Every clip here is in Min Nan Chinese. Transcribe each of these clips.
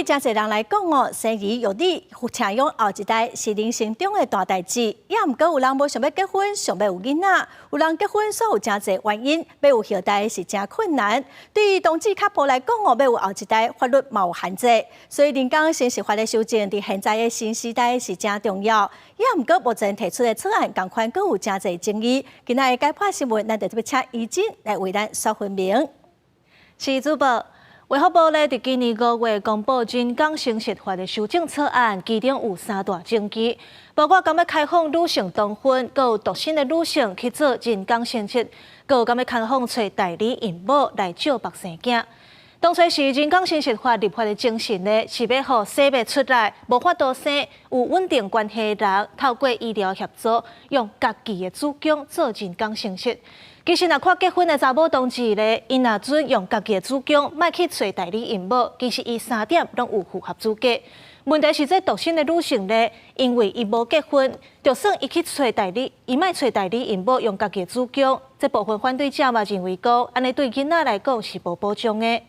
誠濟人來講哦，生兒育女、請養後一代是人生中的大代誌。也毋過有人無想欲結婚，想欲有囡仔；有人結婚，煞有誠濟原因，欲有後代是誠困難。對於同志 couple 來講哦，欲有後一代，法律嘛有限制。所以人工生殖法的修正，佇現在的新時代是誠重要。也毋過目前提出的草案，仝款閣有誠濟爭議。今仔日解破新聞，咱就特別請怡珍來為咱說分明。是主播。衛福部咧，佇今年5月公布人工生殖法的修正草案，其中有三大爭議，包括敢欲開放女性同婚，閣有獨身的女性去做人工生殖，閣有敢欲開放揣代理孕母來借腹生囝。當初時人工生殖法立法的精神呢，是欲予生袂出來、無法度生、有穩定關係的人，透過醫療協助，用家己的子宮做人工生殖。其實，若看結婚的查某同志咧，𪜶若準用家己的子宮，莫去揣代理孕母，其實伊三點攏有符合資格。問題是，這獨身的女性咧，因為伊無結婚，就算伊去揣代理，伊莫揣代理孕母用家己的子宮，這部分反對者嘛認為講，按呢對囡仔來講是無保障的。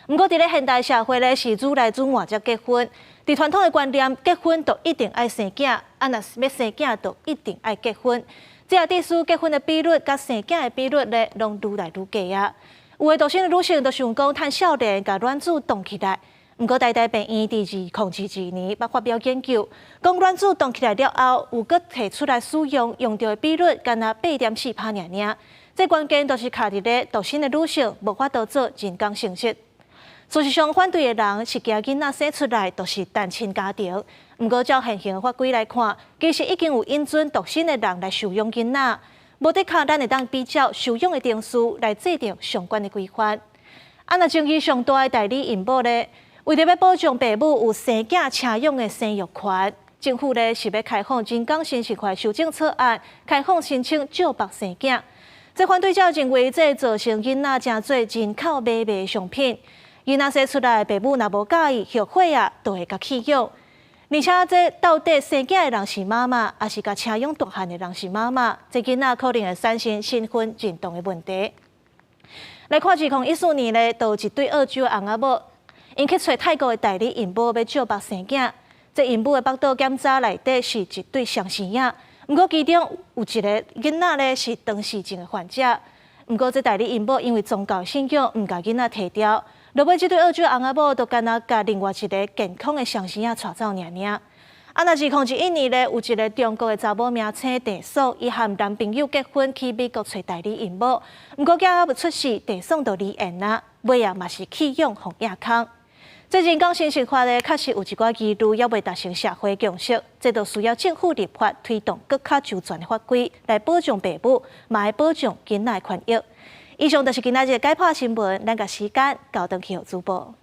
毋過，佇咧現代社會咧，是愈來愈晚才結婚。佇傳統的觀念，結婚就一定愛生囝，啊，若是欲生囝，就一定愛結婚。這也致使結婚的比率佮生囝的比率咧，攏愈來愈低啊！有的獨身的女性就想講，趁少年共卵子凍起來。毋過台大病院佇2022年捌發表研究，講卵子凍起來了後，有閣提出來使用，用著的比率干焦8.4趴爾爾。這關鍵都是卡佇咧獨身的女性無法度做人工生殖。事實上，反對的人是驚囡仔生出來就是單親家庭。毋過，照現行的法規來看，其實已經有允准獨身的人來收養囡仔。無的確，咱會當比照收養的程序來制定相關的規範。啊，若爭議上大的代理孕母咧，為著欲保障爸母有生囝請養的生育權，政府咧是欲開放人工生殖法修正草案，開放申請借腹生囝。這反對者認為，這造成囡仔成做人口買賣的商品。囡仔生出來，爸母若無佮意，後悔啊，就會共棄養。而且，這到底生囝的人是媽媽，抑是共請養大漢的人是媽媽？這囡仔可能會產生身份認同的問題。來看2014年咧，就有一對澳洲的翁仔某，𪜶去揣泰國的代理孕母欲借腹生囝。這孕母的腹肚檢查內底是一對雙生仔，毋過其中有一个囡仔咧是唐氏症的患者。毋過這代理孕母因為宗教信仰，毋共囡仔提掉。落尾，這對澳洲翁仔某就干焦共另外一个健康的雙生仔帶走爾爾。啊，若2021年咧，有一个中國的查某名姓鄭爽，伊和男朋友結婚去美國揣代理孕母，毋過囝猶未出世，鄭爽就離緣啦，尾仔嘛是棄養予亞康。這人工生殖法咧，確實有一寡疑慮，猶未達成社會共識，這就需要政府立法推動閣較周全的法規，來保障爸母，嘛會保障囡仔的權益。以上就是今仔日解破新聞，咱共時間交轉去予主播。